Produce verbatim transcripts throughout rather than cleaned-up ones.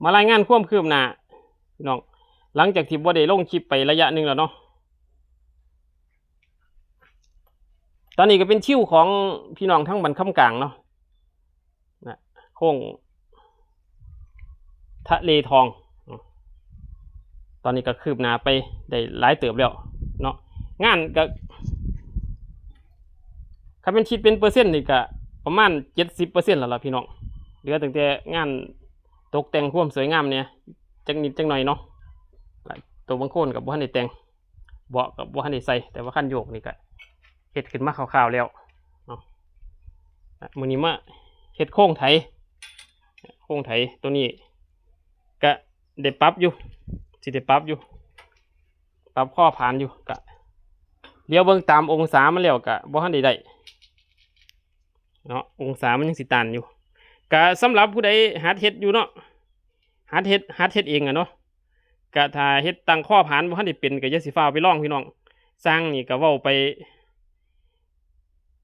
มารายงานความคืบหน้าพี่น้อง หลังจากที่บ่ได้ลงคลิปไประยะหนึ่งแล้วเนาะ ตอนนี้ก็เป็นคิวของพี่น้องทั้งบ้านคำกลางเนาะ นะ โค้งทะเลทอง ตอนนี้ก็คืบหน้าไปได้หลายเติบแล้วเนาะ งานก็ คันเป็นคิดเป็นเปอร์เซ็นต์นี่ก็ประมาณเจ็ดสิบเปอร์เซ็นต์แล้วล่ะพี่น้อง เหลือตั้งแต่งานตกแต่งความสวยงามเนี่ย จักนิดจักหน่อยเนาะ ตัวบางคนก็บ่ทันได้แต่ง เบาะก็บ่ทันได้ใส่ แต่ว่าคันโยกนี่ก็เฮ็ดขึ้นมาคร่าวๆแล้วเนาะ อ่ะ มื้อนี้มาเฮ็ดโค้งไถ โค้งไถตัวนี้ก็ได้ปรับอยู่ สิได้ปรับอยู่ ปรับข้อผานอยู่ ก็เดี๋ยวเบิ่งตามองศามันแล้วก็บ่ทันได้ได้เนาะ องศามันยังสิต้านอยู่ ก็สำหรับผู้ใดหัดเฮ็ดอยู่เนาะ หัดเฮ็ด หัดเฮ็ดเองอะเนาะ ก็ถ้าเฮ็ดตั้งข้อผานบ่ทันได้เป็นก็อย่าสิฟ้าวไปลองพี่น้อง ช่างนี่ก็เว้าไป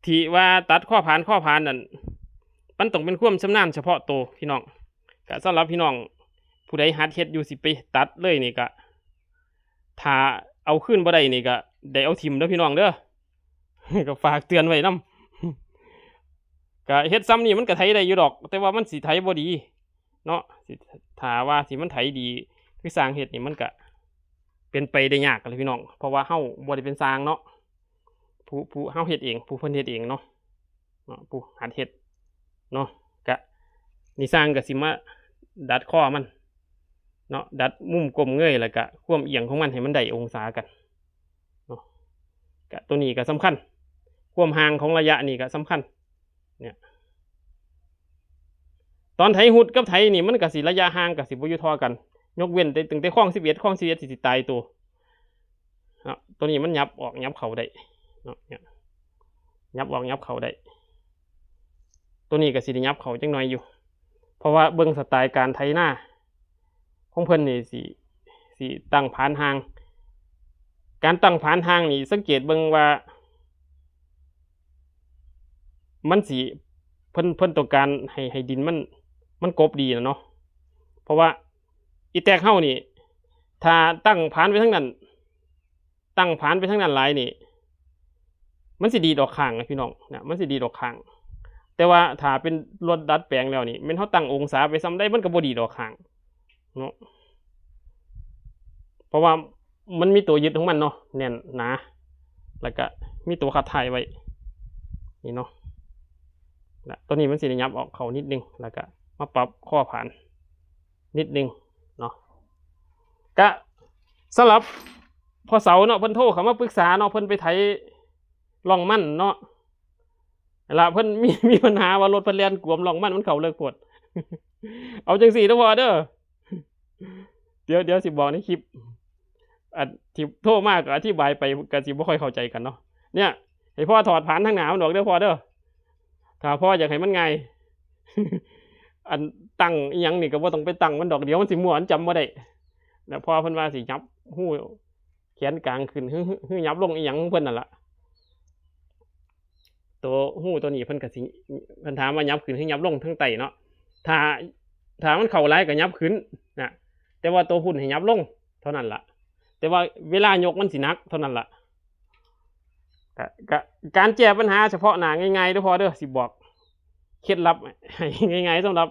ที่ว่าตัดข้อผานข้อผานนั่น มันต้องเป็นความชำนาญเฉพาะตัวพี่น้อง ก็สำหรับพี่น้องผู้ใดหัดเฮ็ดอยู่สิไปตัดเลยนี่ก็ ถ้าเอาคืนบ่ได้นี่ก็ได้เอาถิ่มเด้อพี่น้องเด้อ ก็ฝากเตือนไว้นำ ก็เฮ็ดส่ำนี่มันก็ไถได้อยู่ดอก แต่ว่ามันสิไถบ่ดีเนาะ สิ ถ้าว่าสิมันไถดีคือช่างเฮ็ดนี่มันก็เป็นไปได้ยากเลยพี่น้อง เพราะว่าเฮาบ่ได้เป็นช่างเนาะ ผู้ ผู้เฮาเฮ็ดเอง ผู้เพิ่นเฮ็ดเองเนาะ เนาะ ผู้หัดเฮ็ดเนาะ ก็นี่ช่างก็สิมาดัดข้อมันเนาะ ดัดมุมก้มเงย แล้วก็ความเอียงของมันให้มันได้องศากันเนาะ ก็ตัวนี้ก็สำคัญ ความห่างของระยะนี่ก็สำคัญ เนี่ย ตอนไถฮุดกับไถนี่มันก็สิระยะห่างก็สิบ่อยู่เท่ากัน ยกเว้นแต่ตั้งแต่คลองสิบเอ็ด คลองสิบเอ็ดสิ สิตายตัวเนาะ ตัวนี้มันหยับออกหยับเข้าได้เนาะ เนี่ย หยับออกหยับเข้าได้ ตัวนี้ก็สิได้หยับเข้าจักหน่อยอยู่ เพราะว่าเบิ่งสไตล์การไถนาของเพิ่นนี่สิ สิตั้งผานห่าง การตั้งผานห่างนี่สังเกตเบิ่งว่า มันสิ เพิ่น เพิ่นต้องการให้ ให้ดินมัน มันกบดีนะเนาะ เพราะว่าอีแตกเฮานี่ ถ้าตั้งผานไปทางนั้น ตั้งผานไปทางนั้นหลายนี่ มันสิดีดออกข้างนะพี่น้องนะ มันสิดีดออกข้าง แต่ว่าถ้าเป็นรถดัดแปลงแล้วนี่ แม่นเฮาตั้งองศาไปส่ำใดมันก็บ่ดีดออกข้างเนาะ เพราะว่ามันมีตัวยึดของมันเนาะ แน่นหนา แล้วก็มีตัวขัดถ่ายไว้ นี่เนาะ และตัวนี้มันสิได้หยับออกเข้านิดนึง แล้วก็มาปรับข้อผานนิดนึงเนาะ ก็สำหรับพ่อเสาเนาะ เพิ่นโทรเข้ามาปรึกษาเนาะ เพิ่นไปไถร่องมันเนาะ ละเพิ่นมี มีปัญหาว่ารถเพิ่นแล่นกวมร่องมัน มันเข้าเลิกโพด เอาจังซี่เด้อพ่อเด้อ เดี๋ยว เดี๋ยวสิบอกในคลิป อันที่โทรมาก็อธิบายไปก็สิบ่ค่อยเข้าใจกันเนาะ เนี่ย ให้พ่อถอดผานทางหน้ามันออกเด้อพ่อเด้อ ถ้าพ่ออยากให้มันง่าย อันตั้งอีหยังนี่ก็บ่ต้องไปตั้งมันดอก เดี๋ยวมันสิมั่ว มันจำบ่ได้ แล้วพ่อเพิ่นว่าสิหยับฮูแขนกลางขึ้น คือ คือหยับลงอีหยังของเพิ่นนั่นล่ะ ตัวฮูตัวนี้เพิ่นก็สิ เพิ่นถามว่าหยับขึ้นคือหยับลงทางใต้เนาะ ถ้า ถ้ามันเข้าหลายก็หยับขึ้นนะ แต่ว่าตัวพุ้นให้หยับลงเท่านั้นล่ะ แต่ว่าเวลายกมันสิหนักเท่านั้นล่ะ ก็ ก็การแก้ปัญหาเฉพาะหน้าง่ายๆเด้อพ่อเด้อ สิบอกเคล็ดลับให้ง่ายๆสำหรับ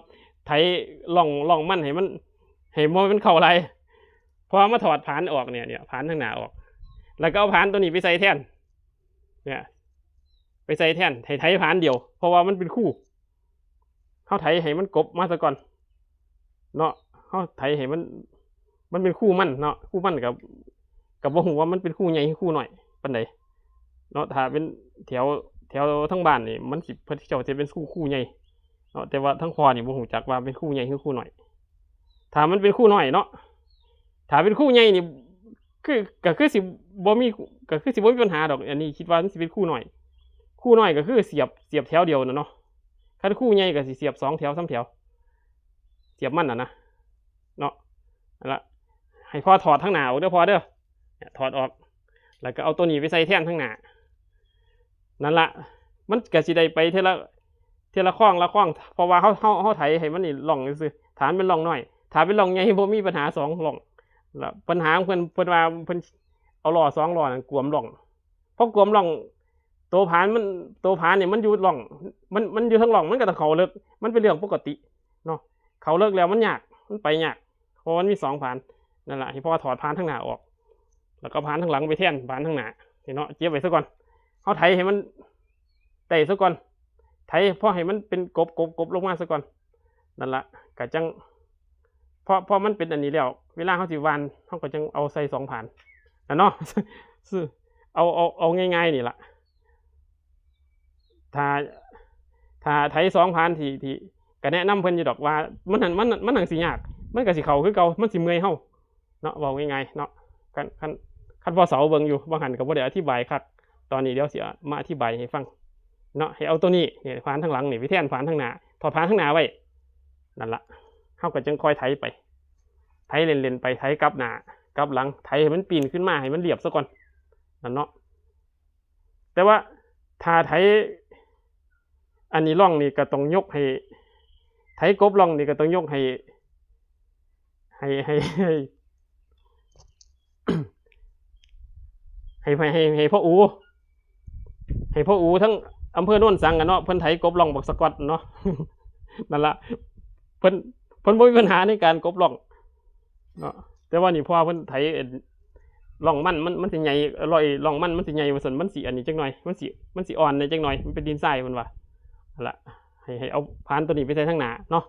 ไถร่อง ร่องมันให้มัน ให้บ่มันเข้าหลาย พอมาถอดผานออกเนี่ย เนี่ย ผานทางหน้าออก แล้วก็เอาผานตัวนี้ไปใส่แทน เนี่ย ไปใส่แทน ไถ ไถผานเดียว เพราะว่ามันเป็นคู เฮาไถให้มันกบมาซะก่อนเนาะ เฮาไถให้มัน มันเป็นคูมันเนาะ คูมันกับ กับบ่ฮู้ว่ามันเป็นคูใหญ่หรือคูน้อยปานใดเนาะ ถ้าเป็นแถว แถวทางบ้านนี่มันสิ เพิ่นเจ้าสิเป็นคู คูใหญ่เนาะ แต่ว่าทางพ่อนี่บ่ฮู้จักว่าเป็นคูใหญ่หรือคูน้อย ถ้ามันเป็นคูน้อยเนาะ ถ้าเป็นคูใหญ่นี่ คือ ก็คือสิบ่มี ก็คือสิบ่มีปัญหาดอก อันนี้คิดว่ามันสิเป็นคูน้อย คูน้อยก็คือเสียบ เสียบแถวเดียวน่ะเนาะ คันคูใหญ่ก็สิเสียบสองแถวสามแถว เสียบมันน่ะนะ เนาะ นั่นละ ให้พ่อถอดทางหน้าออกเด้อพ่อเด้อ เนี่ย ถอดออก แล้วก็เอาตัวนี้ไปใส่แทนทางหน้า นั่นละ มันก็สิได้ไปเทื่อละ เทื่อละข้องละข้อง เพราะว่าเฮา เฮา เฮาไถให้มันนี่ร่องซื่อๆ ถ้ามันเป็นร่องน้อย ถ้าเป็นร่องใหญ่บ่มีปัญหาสองร่อง แล้วปัญหาของเพิ่น เพิ่นว่าเพิ่นเอาล้อสองล้อนั่นกวมร่อง พอกวมร่อง ตัวผานมัน ตัวผานเนี่ยมันอยู่ร่อง มัน มันอยู่ทางร่อง มันก็ต้องเข้าเลิก มันเป็นเรื่องปกติเนาะ เข้าเลิกแล้วมันยาก มันไปยาก เพราะมันมีสองผาน นั่นแหละ ให้พ่อถอดผานทางหน้าออก แล้วก็ผานทางหลังไปแทนผานทางหน้า นี่เนาะ เก็บไว้ซะก่อน เฮาไถให้มันได้ซะก่อน ไถพอให้มันเป็นกบ กบ กบลงมาซะก่อน นั่นละ ก็จั่ง พอ พอมันเป็นอันนี้แล้ว เวลาเฮาสิหว่าน เฮาก็จั่งเอาใส่สองผาน นะเนาะ ซื่อ เอา เอา เอาง่ายๆนี่ล่ะ ถ้า ถ้าไถสองผานที่ ที่ ก็แนะนำเพิ่นอยู่ดอกว่า มันหั้น มัน มันหั้นสิยาก มันก็สิเข้าคือเก่า มันสิเมื่อยเฮา เนาะ เว้าง่ายๆเนาะ คัน คัน คันพ่อเสาเบิ่งอยู่ บ่หั้นก็บ่ได้อธิบายคัก ตอนนี้เดี๋ยวสิมาอธิบายให้ฟัง เนาะ ให้เอาตัวนี้ นี่ ผานทางหลังนี่ไปแทนผานทางหน้า ถอดผานทางหน้าไว้ นั่นละ เฮาก็จั่งค่อยไถไป ไถเล่นๆไป ไถกลับหน้า กลับหลัง ไถให้มันปีนขึ้นมา ให้มันเรียบซะก่อน นั่นเนาะ แต่ว่าถ้าไถ อันนี้ร่องนี่ก็ต้องยกให้ ไถกบร่องนี่ก็ต้องยกให้ ให้ ให้ ให้ ให้ ให้ ให้ ให้พ่ออู๋ ให้พ่ออู๋ทั้งอำเภอโนนสังกันเนาะ เพิ่นไถกบร่องบักสะกอตเนาะ นั่นละ เพิ่น เพิ่นบ่มีปัญหาในการกบร่องเนาะ แต่ว่านี่พ่อเพิ่นไถ เอ่อ ร่องมัน มัน มันสิใหญ่ ร่อย ร่องมัน มันสิใหญ่ว่าซั่น มันสิอันนี้จักหน่อย มันสิ มันสิอ่อนแหน่จักหน่อย มันเป็นดินทรายเพิ่นว่า นั่นละ ให้ ให้เอาผานตัวนี้ไปใส่ทางหน้าเนาะ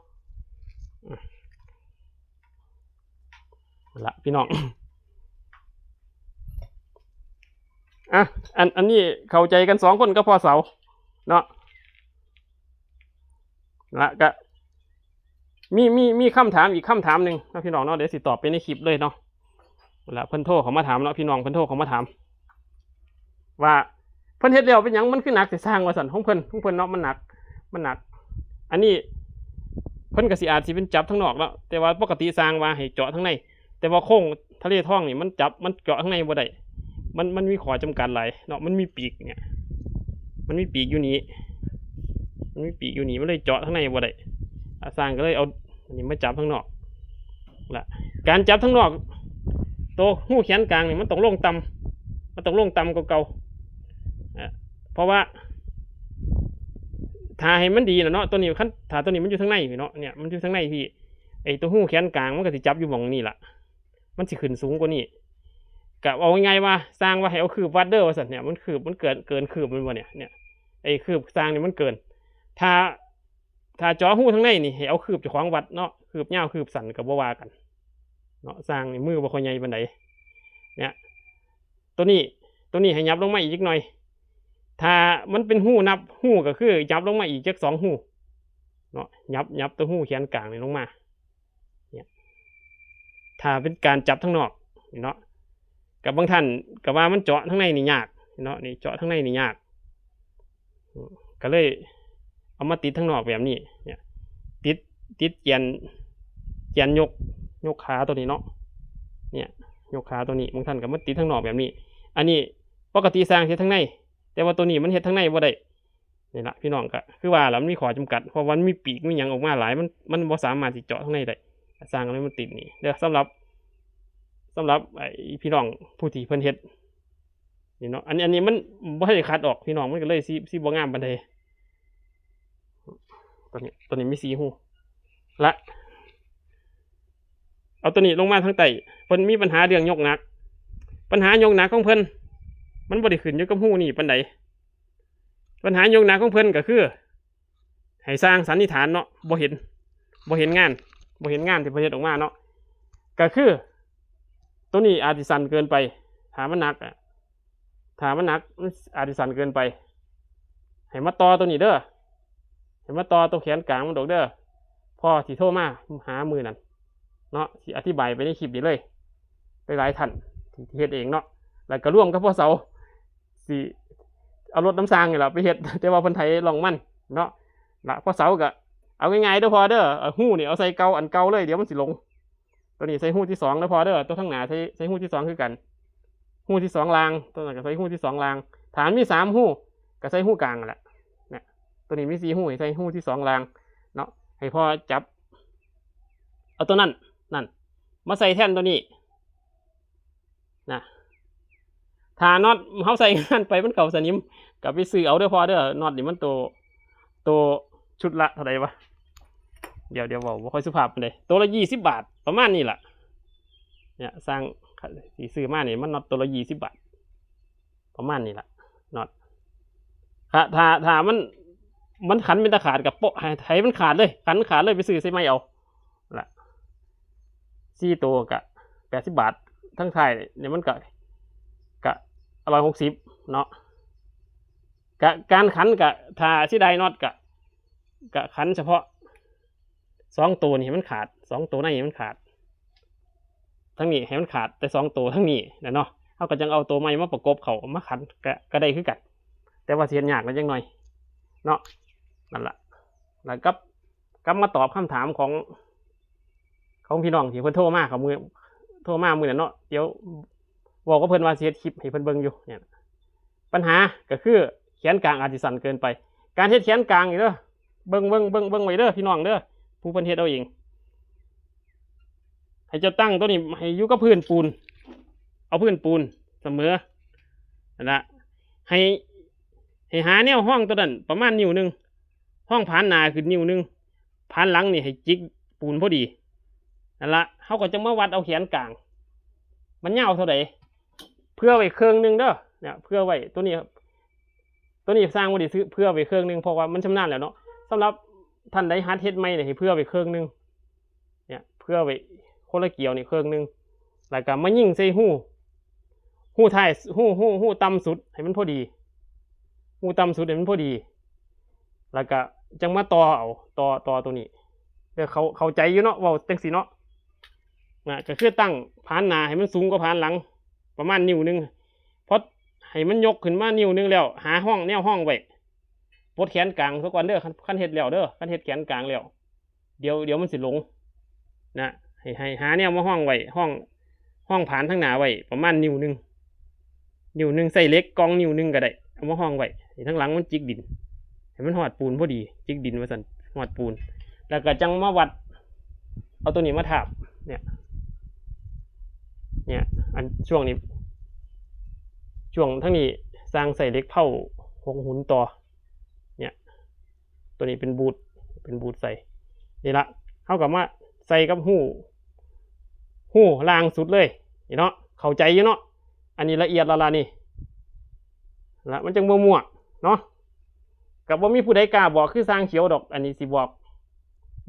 นั่นละพี่น้อง อ่ะ อัน อันนี้เข้าใจกันสองคนกับพ่อเสา เนาะ ละก็ มี มี มีคำถามอีกคำถามหนึ่งนะพี่น้องเนาะ เดี๋ยวสิตอบไปในคลิปเลยเนาะ ละเพิ่นโทรเข้ามาถามเนาะ พี่น้องเพิ่นโทรเข้ามาถาม ว่าเพิ่นเฮ็ดแล้วเป็นหยังมันคือหนักแต่สร้างว่าซั่น ของเพิ่น ของเพิ่นเนาะ มันหนัก มันหนัก อันนี้ เพิ่นก็สิอาจสิเป็นจับทางนอกเนาะ แต่ว่าปกติสร้างว่าให้เจาะทางใน แต่ว่าโค้งทะเลทองนี่มันจับ มันเจาะทางในบ่ได้ มัน มันมีข้อจำกัดหลายเนาะ มันมีปีกเนี่ย มันมีปีกอยู่นี่ มันมีปีกอยู่นี่ มันเลยเจาะทางในบ่ได้ อ่ะ สร้างก็เลยเอาอันนี้มาจับทางนอกละ การจับทางนอก ตัวหูแขนกลางนี่มันต้องลงต่ำ มันต้องลงต่ำกว่าเก่า อ่ะ เพราะว่า ถ้าให้มันดีนะเนาะ ตัวนี้คัน ถ้าตัวนี้มันอยู่ทางในพี่เนาะ เนี่ย มันอยู่ทางในพี่ ไอ้ตัวหูแขนกลางมันก็สิจับอยู่หม่องนี้ล่ะ มันสิขึ้นสูงกว่านี้ ก็เอาง่ายๆว่าสร้างว่าให้เอาคืบวัดเด้อว่าซั่น เนี่ย มันคืบ มันเกิน เกินคืบแม่นบ่เนี่ย เนี่ย ไอ้คืบสร้างนี่มันเกิน ถ้า ถ้าเจาะหูทางในนี่ให้เอาคืบเจ้าของวัดเนาะ คืบยาวคืบสั้นก็บ่ว่ากันเนาะ สร้างนี่มือบ่ค่อยใหญ่ปานใด เนี่ย ตัวนี้ ตัวนี้ให้ยับลงมาอีกจักหน่อย ถ้ามันเป็นหูนับหูก็คือยับลงมาอีกจักสองหูเนาะ ยับ ยับตัวหูแขนกลางนี่ลงมา เนี่ย ถ้าเป็นการจับทางนอกนี่เนาะ กับบางท่านก็ว่ามันเจาะทางในนี่ยากเนาะ นี่เจาะทางในนี่ยาก อืม ก็เลยเอามาติดทางนอกแบบนี้ เนี่ย ติด ติดแกน แกนยก ยกขาตัวนี้เนาะ เนี่ย ยกขาตัวนี้ บางท่านก็มาติดทางนอกแบบนี้ อันนี้ปกติสร้างเฮ็ดทางใน แต่ว่าตัวนี้มันเฮ็ดทางในบ่ได้ นี่ละพี่น้อง ก็คือว่าล่ะ มันมีข้อจำกัด เพราะว่ามันมีปีกมีหยังออกมาหลาย มัน มันบ่สามารถสิเจาะทางในได้ สร้างอะไรมันติดนี่เด้อ สำหรับ สำหรับไอ้พี่น้องผู้ที่เพิ่นเฮ็ดนี่เนาะ อันนี้ อันนี้มันบ่ทันได้ขัดออกพี่น้อง มันก็เลยสิ สิบ่งามปานใด ตัวนี้ ตัวนี้มีสี่หู ละ เอาตัวนี้ลงมาทางใต้ เพิ่นมีปัญหาเรื่องยกหนัก ปัญหายกหนักของเพิ่น มันบ่ได้ขึ้นอยู่กับหูนี่ปานใด ปัญหายกหนักของเพิ่นก็คือ ให้สร้างสันนิษฐานเนาะ บ่เห็น บ่เห็นงาน บ่เห็นงานที่เพิ่นเฮ็ดออกมาเนาะ ก็คือ ตัวนี้อาจสิสั้นเกินไป ถ้ามันหนักอะ ถ้ามันหนัก มันอาจสิสั้นเกินไป ให้มาต่อตัวนี้เด้อ ให้มาต่อตัวแขนกลางมันดอกเด้อ พ่อสิโทรมาหามื้อนั้นเนาะ สิอธิบายไปในคลิปนี้เลย หลายๆท่านที่เฮ็ดเองเนาะ แล้วก็ร่วมกับพ่อเสา สิเอารถน้ำสร้างนี่ล่ะไปเฮ็ด แต่ว่าเพิ่นไถร่องมันเนาะ ละพ่อเสาก็เอาง่ายๆเด้อพ่อเด้อ เอาหูนี่เอาใส่เก่าอันเก่าเลย เดี๋ยวมันสิหลง ตัวนี้ใส่หูที่สองเด้อพ่อเด้อ ตัวทางหน้าใส่ ใส่หูที่สองคือกัน หูที่สองล่าง ตัวนั้นก็ใส่หูที่สองล่าง ถ้ามันมีสามหูก็ใส่หูกลางนั่นแหละ เนี่ย ตัวนี้มีสี่หู ให้ใส่หูที่สองล่างเนาะ ให้พ่อจับ เอาตัวนั้น นั่น มาใส่แทนตัวนี้นะ ถ้าน็อตเฮาใส่งานไปมันเข้าสนิม ก็ไปซื้อเอาเด้อพ่อเด้อ น็อตนี่มันตัว ตัวชุดละเท่าไหร่วะ เดี๋ยวเดี๋ยวเว้าบ่ค่อยสุภาพปานใด ตัวละยี่สิบบาท ประมาณนี้ล่ะ เนี่ย สร้าง สิซื้อมานี่มันน็อตตัวละยี่สิบบาท ประมาณนี้ล่ะ น็อต ถ้า ถ้า ถ้ามัน มันขันเป็นตาขาดก็โปะ ให้ ให้มันขาดเลย ขันขาดเลย ไปซื้อใส่ใหม่เอา ละ สี่ตัวก็แปดสิบบาท ทั้งท้ายเนี่ยมันก็ ก็ร้อยหกสิบเนาะ ก็การขันก็ ถ้าเสียดายน็อตก็ ก็ขันเฉพาะสองตัวนี่ให้มันขาด สองตัวในให้มันขาด ทั้งนี้ให้มันขาดแต่สองตัวทั้งนี้นะเนาะ เฮาก็จั่งเอาตัวใหม่มาประกบเข้ามาขันก็ ก็ได้คือกัน แต่ว่าสิเฮ็ดยากนิดจักหน่อยเนาะ นั่นล่ะ แล้วกลับ กลับมาตอบคำถามของ ของพี่น้องที่เพิ่นโทรมา เขามื้อ โทรมามื้อนั้นเนาะ เดี๋ยวเว้ากับเพิ่นว่าสิเฮ็ดคลิปให้เพิ่นเบิ่งอยู่เนี่ย ปัญหาก็คือแขนกลางอาจสิสั้นเกินไป การเฮ็ดแขนกลางนี่เด้อ เบิ่ง เบิ่ง เบิ่ง เบิ่งไว้เด้อพี่น้องเด้อ ผู้เพิ่นเฮ็ดเอาเอง ให้เจ้าตั้งตัวนี้ให้อยู่กับพื้นปูน เอาพื้นปูนเสมอ นั่นละ ให้ ให้หาแนวห้องตัวนั้นประมาณนิ้วหนึ่ง ห้องผานหน้าขึ้นนิ้วหนึ่ง ผานหลังนี่ให้จิกปูนพอดี นั่นละ เฮาก็จั่งมาวัดเอาแขนกลาง มันยาวเท่าใด เผื่อไว้เครื่องหนึ่งเด้อ เนี่ย เผื่อไว้ ตัวนี้ ตัวนี้สร้างบ่ได้ซื้อ เผื่อไว้เครื่องหนึ่ง เพราะว่ามันชำนาญแล้วเนาะ สำหรับท่านใดหัดเฮ็ดใหม่เนี่ย ให้เผื่อไว้เครื่องหนึ่ง เนี่ย เผื่อไว้คนละเกี่ยวนี่เครื่องหนึ่ง แล้วก็มายิงใส่ฮู ฮูท้าย ฮู ฮู ฮูต่ำสุดให้มันพอดี ฮูต่ำสุดให้มันพอดี แล้วก็จั่งมาต่อเอา ต่อ ต่อตัวนี้ เด้อ เข้า เข้าใจอยู่เนาะ เว้าจั่งซี้เนาะ นะ ก็คือตั้งผานหน้าให้มันสูงกว่าผานหลัง ประมาณนิ้วหนึ่ง พอให้มันยกขึ้นมานิ้วหนึ่งแล้ว หาห้อง แนวห้องไว้ ปลดแขนกลางซะก่อนเด้อ คัน คันเฮ็ดแล้วเด้อ คันเฮ็ดแขนกลางแล้ว เดี๋ยว เดี๋ยวมันสิหลง นะ ให้ ให้หาแนวมาห้องไว้ ห้อง ห้องผานทางหน้าไว้ ประมาณนิ้วหนึ่ง นิ้วหนึ่ง ใส่เหล็กกองนิ้วหนึ่งก็ได้ เอามาห้องไว้ ให้ทางหลังมันจิกดิน ให้มันฮอดปูนพอดี จิกดินว่าซั่น ฮอดปูน แล้วก็จั่งมาวัด เอาตัวนี้มาทาบ เนี่ย เนี่ย อันช่วงนี้ ช่วงทั้งนี้สร้างใส่เหล็กเผาหกหุนต่อ เนี่ย ตัวนี้เป็นบูท เป็นบูทใส่ นี่ละ เฮาก็มาใส่กับฮู ฮูล่างสุดเลย นี่เนาะ เข้าใจอยู่เนาะ อันนี้ละเอียดแล้วล่ะนี่ ละมันจั่งบ่มั่วเนาะ ก็บ่มีผู้ใดกล้าบอกคือช่างเขียวดอก อันนี้สิบอก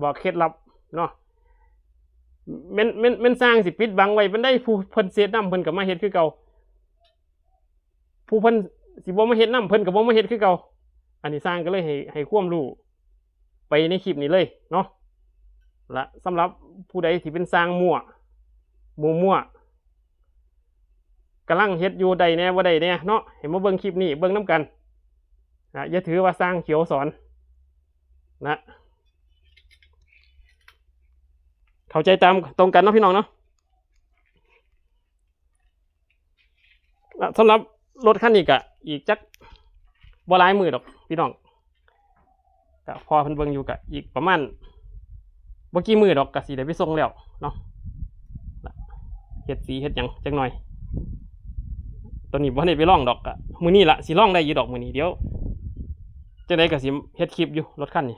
บอกเคล็ดลับเนาะ แม่น แม่น แม่นช่างสิปิดบังไว้ปานใด ผู้เพิ่นเฮ็ดนำเพิ่นก็มาเฮ็ดคือเก่า ผู้เพิ่นสิบ่มาเฮ็ดนำเพิ่นก็บ่มาเฮ็ดคือเก่า อันนี้ช่างก็เลยให้ ให้ความรู้ไปในคลิปนี้เลยเนาะ ละสำหรับผู้ใดที่เป็นช่างมั่ว มั่วๆ กำลังเฮ็ดอยู่ ได้แหน่บ่ได้แหน่เนาะ ให้มาเบิ่งคลิปนี้ เบิ่งนำกัน นะ อย่าถือว่าช่างเขียวสอน นะ เข้าใจตามตรงกันเนาะพี่น้องเนาะ อ่ะ สำหรับรถคันนี้ก็อีกจักบ่หลายมื้อดอกพี่น้อง ก็พอเพิ่นเบิ่งอยู่ก็อีกประมาณบ่กี่มื้อดอกก็สิได้ไปส่งแล้วเนาะ เฮ็ดสีเฮ็ดหยังจักหน่อย ตัวนี้บ่ทันได้ไปลองดอก ก็มื้อนี้ละสิลองได้อยู่ดอกมื้อนี้ เดี๋ยวจังใดก็สิเฮ็ดคลิปอยู่รถคันนี้